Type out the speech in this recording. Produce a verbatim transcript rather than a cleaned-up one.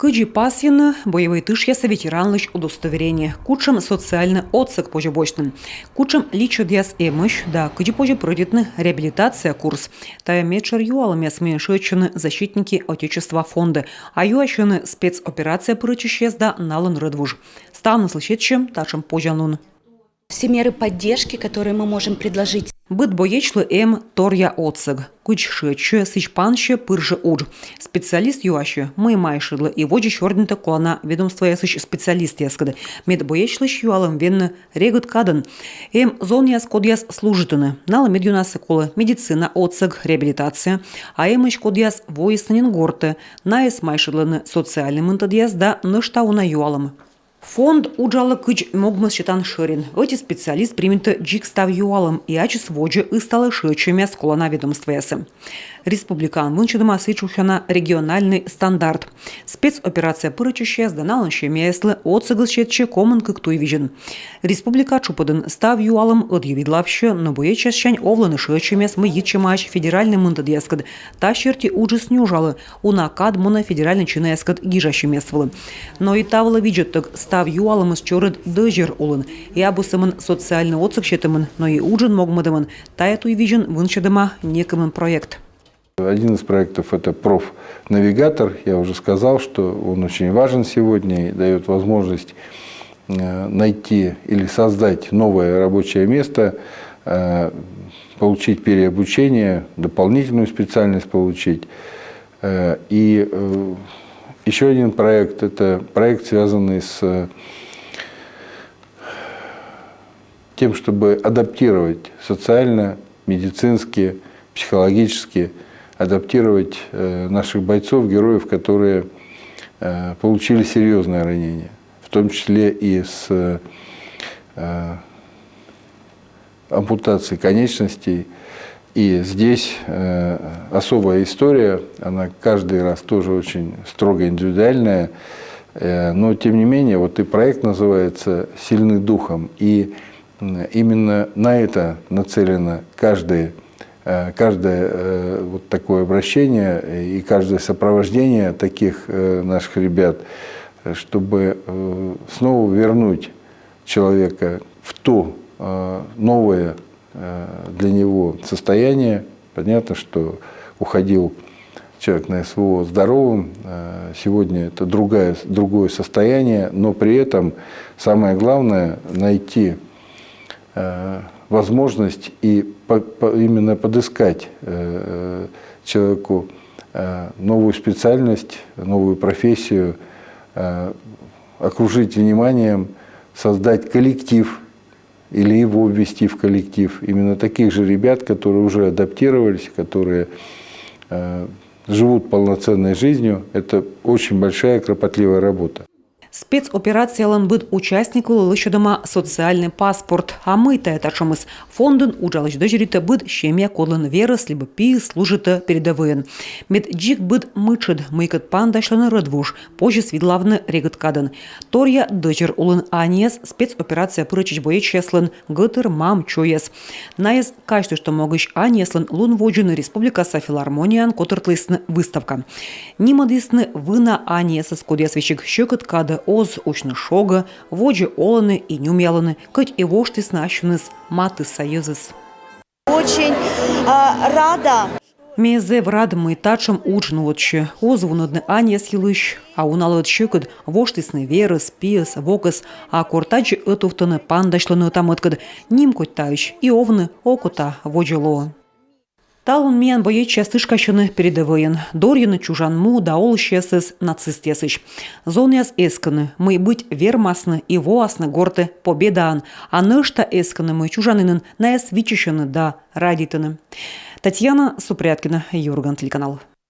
Кыдзи пасйӧны боевӧй тышъяса ветеранлысь удостоверение, кутшӧм социальнӧй отсӧг позьӧ босьтны, кутшӧм личӧдъяс эмӧсь да кыдзи позьӧ прӧйдитны реабилитация курс. Тайӧ медшӧр юалӧмъяс, мыйӧн шыӧдчӧны «Защитники Отечества» фондӧ, а юасьӧны спецоперацияӧ пырӧдчысьяс да налӧн рӧдвуж. Ставныслы сетсьӧ татшӧм позянлун. Все меры поддержки, которые мы можем предложить. Быд боечлы эм торъя отсӧг. Кыдз шыӧдчӧ, сідз пансьӧ пыр жӧ удж. Специалист юасьӧ, мый майшӧдлӧ, и водзӧ сёрнитӧ колана ведомствоясысь специалистъяскӧд. Мед боечлысь юалӧм венны регыд кадӧн. Эм зонъяс, кодъяс служитӧны. Налы медъёнасӧ колӧ медицина отсӧг, реабилитация. А эмӧсь, кодъяс воисны нин гортӧ. Найӧс майшӧдлӧны социальнӧй мынтӧдъяс да нӧшта уна юалӧм. Фонд уджалӧ кыдз могмӧс сетан шӧрин. Ӧти специалист примитӧ дзик став юалӧм и ачыс водзӧ ысталӧ шыӧдчӧмъяс колана ведомствоясӧ. Республикаын вынсьӧдӧма сэтшӧмъяса региональнӧй стандарт. Спецоперацияӧ пырӧдчысьяс да налӧн семьяяслы отсӧгыс сетсьӧ комын кык туйвизьын. Республика тшупӧдын став юалӧм ӧдйӧ видлавсьӧ, но боечьяссянь овлӧны шыӧдчӧмъяс, мый йитчӧмаӧсь федеральнӧй мынтӧдъяскӧд. Та серти уджыс нюжалӧ, уна кад мунӧ федеральнӧй чинъяскӧд гижасьӧмъяс вылӧ. Но и та вылӧ видзӧдтӧг: став юалӧмыс чорыд дӧзьӧр улын. И абу сӧмын социальнӧй отсӧг сетӧмын, но и уджын могмӧдӧмын. Тайӧ туйвизьын вынсьӧдӧма некымын проект. Один из проектов — это профнавигатор. Я уже сказал, что он очень важен сегодня и дает возможность э, найти или создать новое рабочее место, э, получить переобучение, дополнительную специальность получить. Э, И э, еще один проект — это проект, связанный с э, тем, чтобы адаптировать социально, медицински, психологически, адаптировать э, наших бойцов, героев, которые э, получили серьезное ранение, в том числе и с э, ампутацией конечностей. И здесь э, особая история, она каждый раз тоже очень строго индивидуальная. Э, Но тем не менее, вот и проект называется «Сильны духом». И м, именно на это нацелено каждое, э, каждое э, вот такое обращение и каждое сопровождение таких э, наших ребят, э, чтобы э, снова вернуть человека в то э, новое э, для него состояние. Понятно, что уходил человек на СВО здоровым, э, сегодня это другая, другое состояние, но при этом самое главное — найти э, возможность и по- по- именно подыскать э, человеку э, новую специальность, новую профессию, э, окружить вниманием, создать коллектив или его ввести в коллектив. Именно таких же ребят, которые уже адаптировались, которые э, живут полноценной жизнью. Это очень большая, кропотливая работа. Спецоперациялӧн быд участниклы лӧсьӧдӧма социальнӧй паспорт. А мый тайӧ татшӧмыс? Фондын уджалысь дӧзьӧритӧ быд семья, кодлӧн верӧс либӧ пиыс служитӧ передӧвӧйын. Мед дзик быд мытшӧд, мыйкӧд паныдасьлӧны рӧдвуж, позис видлавны регыд кадӧн. Торъя дӧзьӧр улын аньяс спецоперацияӧ пырӧдчысь боечьяслӧн гӧтыр мам-чойяс. Найӧс казьтышта могысь аньяслӧн лун водзын республикаса филармонияын котыртлісны выставка. Нимӧдісны вына аньясӧс, кодъяс весиг сьӧкыд кадӧ оз усьны шогӧ, водзӧ олӧны и нюмъялӧны, кӧть и воштісны ассьыныс матысса йӧзӧс. Очень э, рада. Ме зэв рад, мый татшӧм удж нуӧдсьӧ. Оз вунӧдны аньяс йылысь, а уналӧ ӧд сьӧкыд: воштісны верӧс, пиӧс, вокӧс. А кор тадзи ӧтувтӧны, паныдасьлӧны ӧта-мӧдкӧд, нимкодь таысь и овны окота водзӧ лоӧ. Талун миян боечьяс тышкасьӧны передӧвӧйын, дорйӧны чужан му да олысьясӧс нацистъясысь. Зонъяс эскӧны, мый быть вермасны и воасны гортӧ победаӧн, а нӧшта эскӧны, мый чужан инын найӧс виччысьӧны да радейтӧны. Татьяна Супряткина, «Юрган» телеканал.